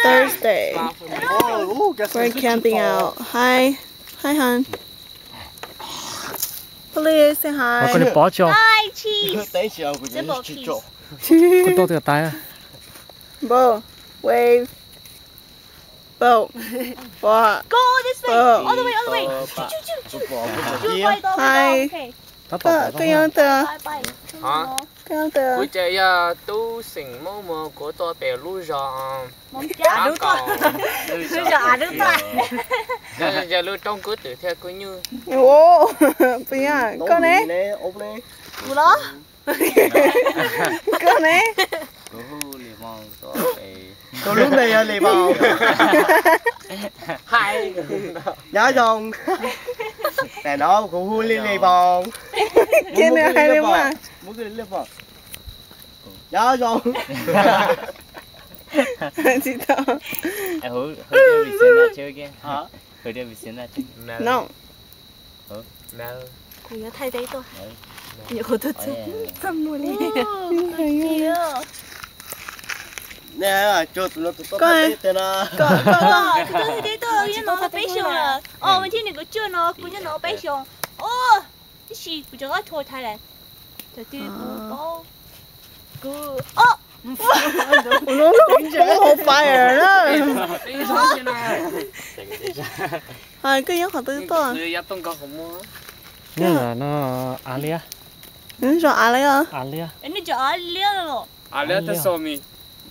Thursday. We're camping out. Hi. Hi, hon. Please say hi. Koj li pov tso. Hi, cheese. Koj tau tias tais. Bo, wave. Bo. Bo. Go this way. All the way, all the way. Hi. Koj, koj yog twg? Koj yog twg? Kuv ces yog tub xeem Hmoob mas kuv tuaj pem lub zos Av Dub Tuaj. Lub zos Av Dub Tuaj. Yog lub roob kub twm thiab kub nyuj. Puas yog koj ne? Kuv los? Koj ne? Tus lub npe yog Li Vau. Nyob zoo. Tam no kuv hu Li Li Vau. Ces nws hais li mas. Nyob zoo. Tsis tau. No. Kuv yuav thaij teb tuaj. Nyuam qhuav tuaj txog txaj muag li. Koj, koj, koj thaij teb tuaj, nyob no peb xyoos lawm. Os, vas thib nees nkaum cuaj no kuv nyob no peb xyoos. Os, tab sis kuv rov qab thua Thailand. Thaum twg kuv paub, kuv, os, kuv lub lub kuv hauv fire na. Hais koj nyob qhov twg tuaj? Nyob no Av Liab. Nyob zos Av Liab. Av Liab. Av Liab thaj xo mi.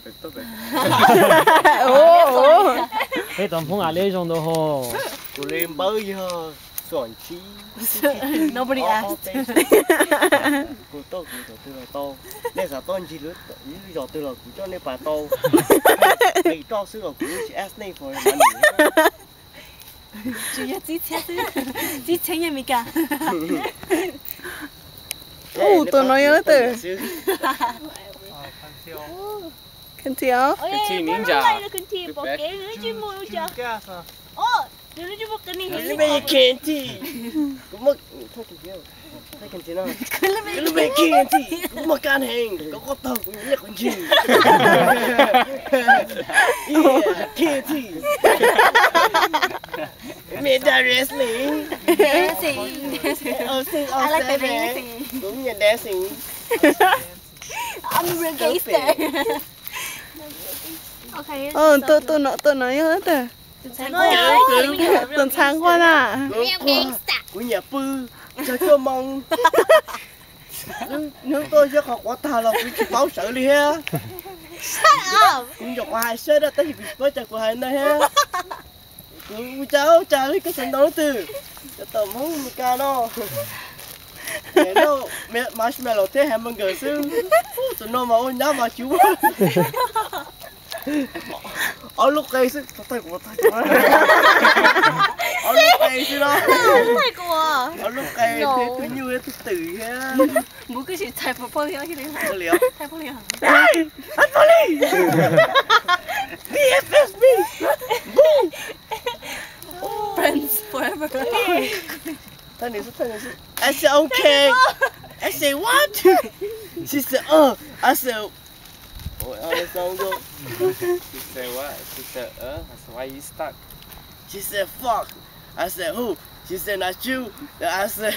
Peb tus Hmoob Av Liab zoo ntau hos. Kuv li npawb yog xuam ntsib. Nobody asked. Kuv tuaj kuv zos twg los tau. Nej xav tuaj ncig lub zos twg los kuv coj nej pais tau. Qis roj xwb los kuv tsis ask nej for money. Tsis yog txib txhiab xwb, txib txhiab yeej Meskas. Tus no yog leej twg? Khntij os. Khntij, kuv muaj, kuv muaj kab heev, koj qoj taug kuv nyiam liaj quav ntsig. Khntij, me da wrestling. Dancing, dancing. I like the dancing. Kuv nyiam dancing. I'm a gangster. Tus no, tus no yog leej twg? Tus ntxhais nquag na. Kuv nyiam pw, cog cuaj moo. Hnub tuaj xyab qhov quav tag los kuv tsis paub sawv li thiab. Kuv nyuam qhuav hais sawv daws tab sis kuv tsis paub cas kuv hais ntawd thiab. Kuv ua cas ua cas li koj xav ntaus leej twg? Cov tawm Hmoob Meskas no. Noj marshmallow thiab hamburger xwb. Tus no mas ua nyab mas tsis ua. Ob lub qe xwb. Ob lub qe xwb no. Ob lub qe thiab tus nyuj thiab tus twm thiab. Npus kuj tsis txhais pom poj li os. Poj li os. Txhais poj li os. Txhais poj li. B F F me. Boom. Friends forever. Tell me, tell me. I said, "Okay." I said, "What?" She said, "Uh." I said, "What?" She said, "What?" She said, "Uh." I said, "Why you stuck?" She said, "Fuck." I said, "Who?" She said, "Not you." Then I said,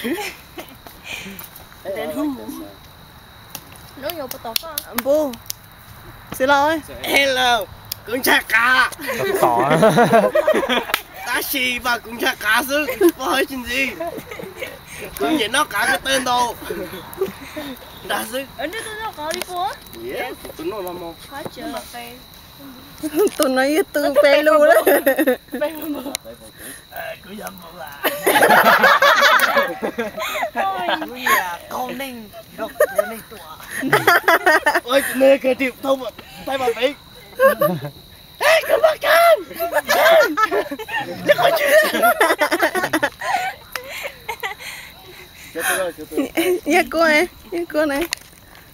Then who? Npus, txiv laus. Hello, kuv ntshai qav. Tab sis mas kuv ntshai qav xwb, kuv tsis paub hais tsis ntxiv. Kuv nyiam noj qav ko taw ntau. Ntag xwb. Tus no yog tus pem lus lawm. Kuv yog Npus. Kuv yog qaug neeg, nrog kuv neeg tuaj. Ua, nws khe tim thau tais mas pem. Ê, koj maj kas. Li qhov ntswg. Yog kuv, yog kuv ne.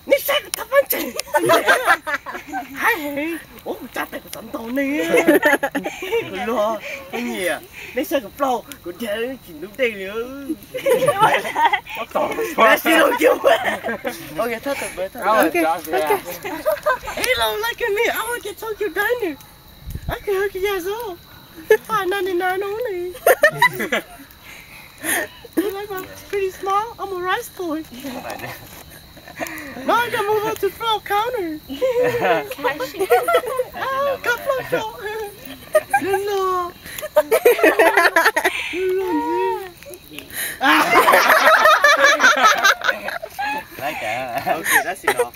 Neb saib kuv thaj pab ntseeg. Haib heev. Ua kuv tsa tes kuv txav ntaus neb. Kuv luag. Phooj ywg, nej saib kuv plaub hau, kuv dhia tsis ntub dej li. Neb si loo kiag. Ok, thab tawm pawv, thab tawm pawv. Ok, ok. Ê, look at me, I want to talk you down there. I can hook you guys up. Five ninety-nine only. You like my pretty smile? I'm a rice boy. No, I got move up to front counter. Kab plaub tso. Lub log. Lub log ntxiv. Ok, that's enough.